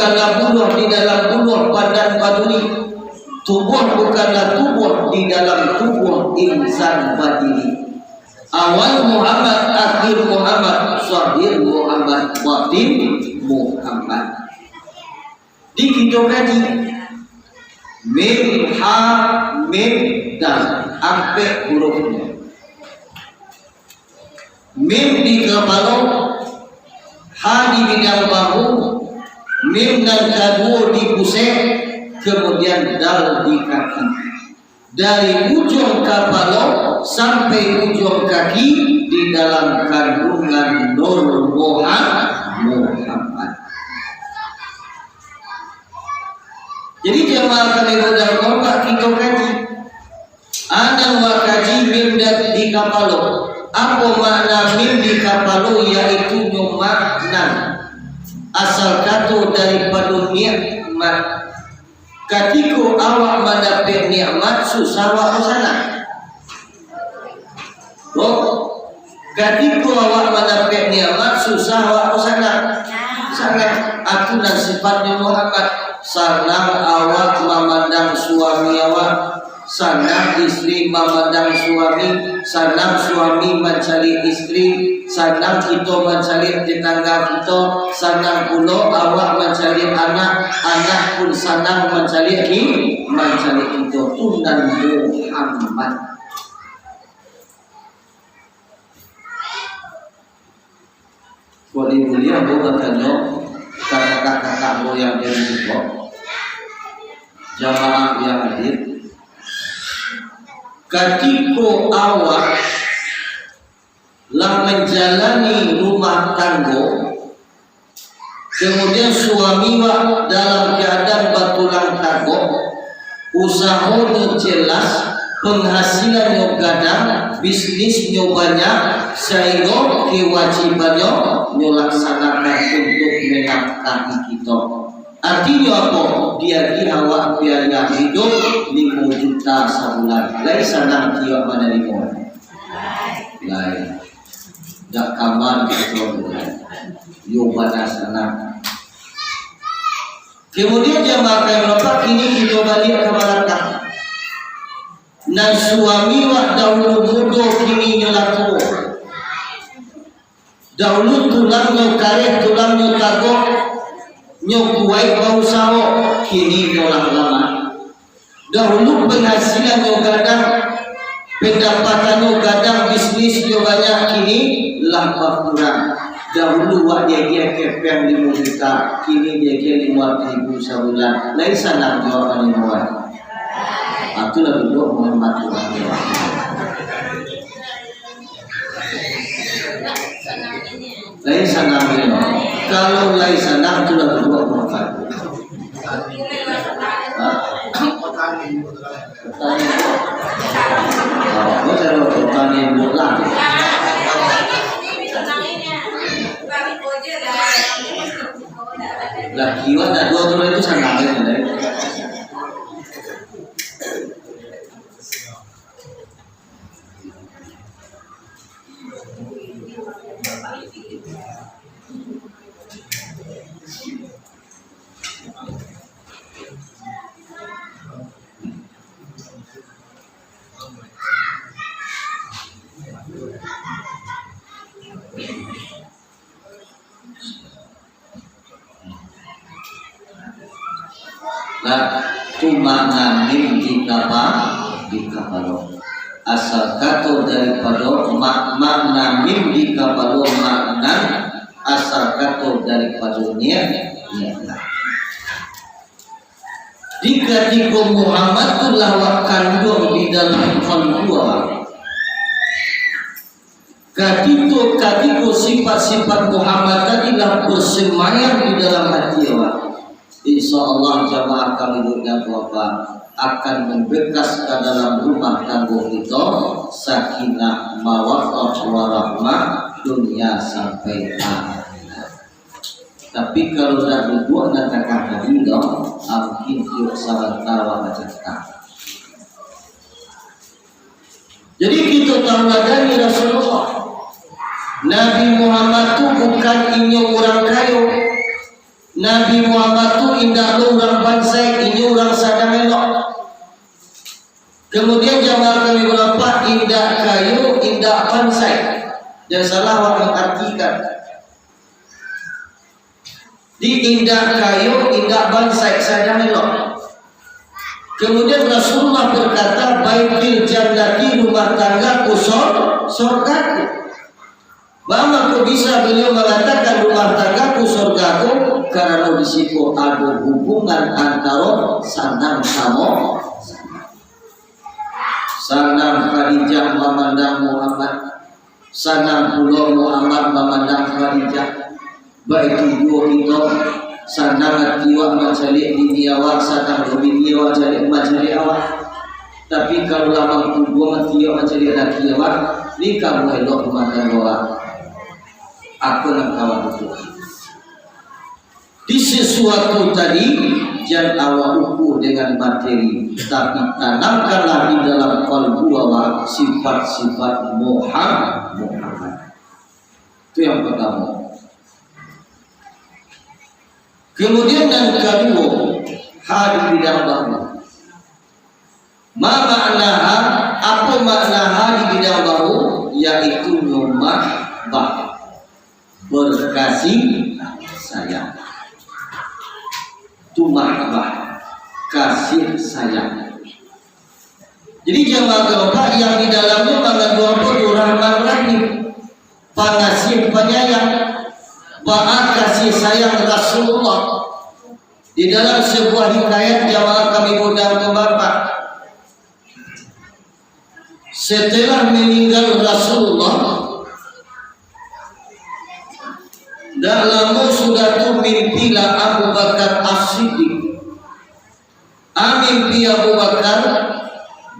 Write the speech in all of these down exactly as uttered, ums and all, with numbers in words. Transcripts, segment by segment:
bukanlah buluah di dalam buluah badan baduri. Tubuah bukanlah tubuah di dalam tubuah insan badiri. Awal Muhammad, akhir Muhammad, zahir Muhammad, batin Muhammad. Di kito kaji, mim, ha, mim, dal, ampek hurufnyo. Mim di kapalo, ha di bidang bahu, mim nan kaduo di pusek, kamudian dal di kaki. Dari ujuang kapalo sampai ujuang kaki di dalam kandungan Nur Muha-, Muhammad. Jadi jamaah kami mudah kompak kito kaji. Anan wakaji mim da-, di kapalo. Apo makna mim di kapalo? Yaitu nyo makna asal kato daripado nikmat. Katiko awak mandapek nikmat, susah awak ko sanang. Bo, katiko awak mandapek nikmat, susah awak ko sanang. Sanang. Atu nan sifatnyo Muhammad. Sanang awak mamandang suami awak. Sanang istri mamandang suami, sanang suami mancaliak istri, sanang kito mancaliak tetangga kito, sanang pulo awak mancaliak anak, anak pun sanang mancaliak ki-, mancaliak kito. Tu nan Muhammad. Kok di buliah ambo batanyo ka kakak-kakak ambo yang di siko, jamaah yang hadir, katiko awak lah manjalani rumah tanggo, kamudian suami wak dalam kaadaan batulang tagok, usahonyo jelas, panghasilannyo gadang, bisnisnyo banyak, sahinggo kewajibannyo nyo laksanakan untuak manafkahi kito. Artinyo apo? Diagiah awak biaya hiduik limo juta sabulan. Lai sanang kito manarimo? Lai. Dak kaman kito tu, lai. Yo bana sanang. Kemudian jamaah kami rapat, kini kito baliak ka balakang. Nan suami wak dahulu mudo, kini nyo lah tuo. Dahulu tulangnyo kareh, tulangnyo tagok, nyo kuaik bausaho, kini nyo lah lamah. Dahulu panghasilannyo gadang, pandapatannyo gadang, bisnisnyo banyak, kini lah bakurang. Dahulu wak diagiah kepeng limo juta, kini diagiah limo ratuih ribu sabulan. Lai sanang jo awak manarimo? Itulah duduak Muhammad Tuhan. Lai sanang nyo. Kalau lai sanang, tu lah duduak Muhammad. Hah? Petani. Oh, kau cari petani bulan. Laki wak nak dua turun itu sanang kan, lai. Lah, tu makna mim di kapa-, di kapalo. Asal kato daripado ma-, makna mim di kapalo, makna asal kato daripado niat, niat lah. Di katiko Muhammad tu lah wak kanduang di dalam kalbu awak. Katiko, katiko sifat-sifat Muhammad tadi lah bersemayam di dalam hati awak, insya Allah jamaah kami yang bapak akan membekas ke dalam rumah tangga kita sakinah, mawaddah, warahmah, dunia sampai akhirat. Tapi kalau dak duduak nan takah tadi doh, mungkin tiok sabanta awak bacakak. Jadi, kito tauladani Rasulullah. Nabi Muhammad tu bukan inyo urang kayo. Nabi Muhammad tu indak lo urang bansaik, inyo urang sadang elok. Kemudian jamaah kami bapak, indak kayo, indak bansaik. Jan salah awak mangartikan. Di indak kayo, indak bansaik, sadang elok. Kemudian Rasulullah berkata, "Baitil jannati, rumah tangga ku sor-, sorgaku." Baa mangko bisa beliau mangatakan rumah tangga ku sorgaku? Karano di siko ado hubungan antaro sanang samo sanang. Sanang Khadijah mamandang Muhammad, sanang pulo Muhammad mamandang Khadijah. Baitu juo kito, sanang ati awak mancaliak bini awak, sanang lo bini awak caliak, mancaliak awak. Tapi kalau lah mangkubuang ati awak mancaliak laki awak, ni kamu elok rumah tanggo awak. Ako nan kawan itu. Di sesuatu tadi, jan awak ukur dengan materi, tapi tanamkanlah di dalam kalbu awak sifat-sifat Muham-, Muhammad. Itu yang pertama. Kemudian yang kedua, ha di bidang bahu. Ma maknaha, apo makna ha di bidang bahu? Yaitu nyo mahbah, berkasih sayang. Tu mahbah, kasih sayang. Jadi jamaah bapak, yang di dalamnyo mangandung apo tu? Rahman Rahim, pangasih panyayang. Baa kasih sayang Rasulullah. Di dalam sebuah hikayat jamaah kami mudah bapak, setelah meninggal Rasulullah, dak lamo sudah tu mimpilah Abu Bakar As-Siddiq. A, mimpi Abu Bakar,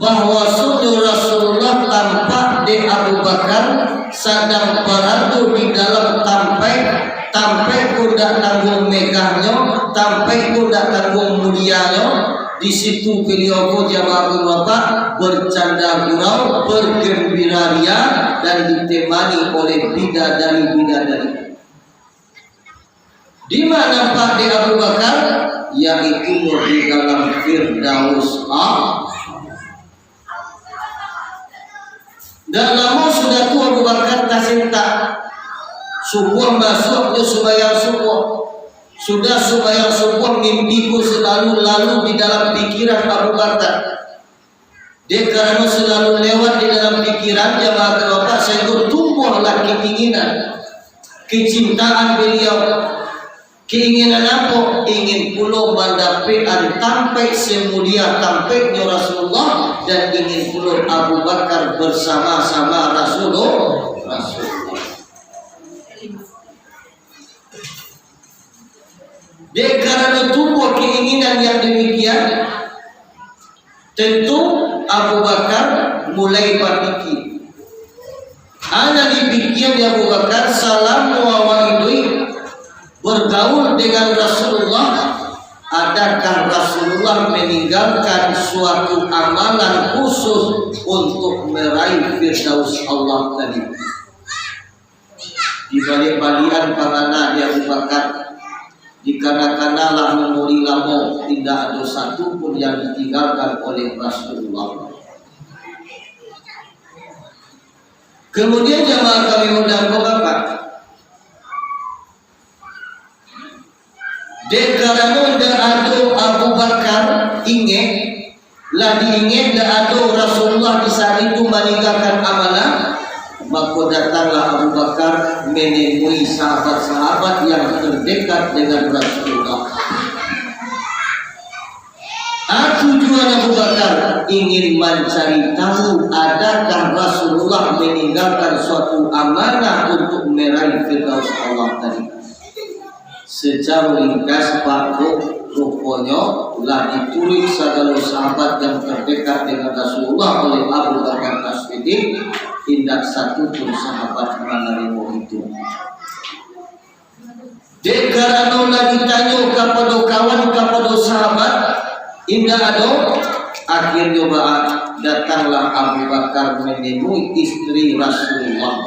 bahwasonyo Rasulullah tampak dek Abu Bakar sadang barado di dalam tampaik, tampaik ko dak tangguang megahnyo, tampaik ko dak tangguang mulianyo. Di situ beliau ko jamaah bapak bercanda gurau, bergembira ria, dan ditemani oleh bidadari-bidadari. Di ma nampak dek Abu Bakar? Yaitu di dalam Firdaus A'la. Dak lamo sudah tu Abu Bakar tasentak. Subuah masuak jo sumbayang subuah. Sudah sumbayang subuah, mimpi ko selalu lalu di dalam pikiran Abu Bakar. Dek karano selalu lewat di dalam pikiran jamaah bapak, sahinggo tumbuahlah keinginan, kecintaan beliau. Keinginan apo? Ingin pulo mandapekan tampaik semulia tampaiknyo Rasulullah, dan ingin pulo Abu Bakar bersama-sama Rasulullah. Rasulullah. Dek karano tumbuah keinginan yang demikian, tentu Abu Bakar mulai bapikir. A nan dipikia dek Abu Bakar, salamo awak iduik bergaul dengan Rasulullah, adakah Rasulullah meninggalkan suatu amalan khusus untuk meraih Firdaus Allah tadi? Dibaliak-baliakan pangana di Abu Bakar, dikana-kana lah umua lamo, indak ado satu pun yang ditinggalkan oleh Rasulullah. Kemudian jamaah kami undang ko bapak, dek karano indak ado Abu Bakar ingek, lah diingek indak ado Rasulullah di saat itu maninggakan amanah, mako datanglah Abu Bakar menemui sahabat-sahabat yang terdekat dengan Rasulullah. A, tujuan Abu Bakar ingin mancari tahu, adakah Rasulullah meninggalkan suatu amanah untuk meraih Firdaus Allah tadi. Secara ringkas, Pak, ruponyo lah dituruik sagalo sahabat yang terdekat dengan Rasulullah oleh Abu Bakar As-Siddiq, indak satu pun sahabat manarimo itu. Dek karano lah ditanyo kapado kawan, kapado sahabat, indak ado. Akhirnyo baa, datanglah Abu Bakar menemui istri Rasulullah.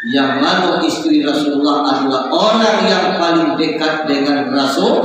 Yang mano istri Rasulullah adalah orang yang paling dekat dengan Rasul.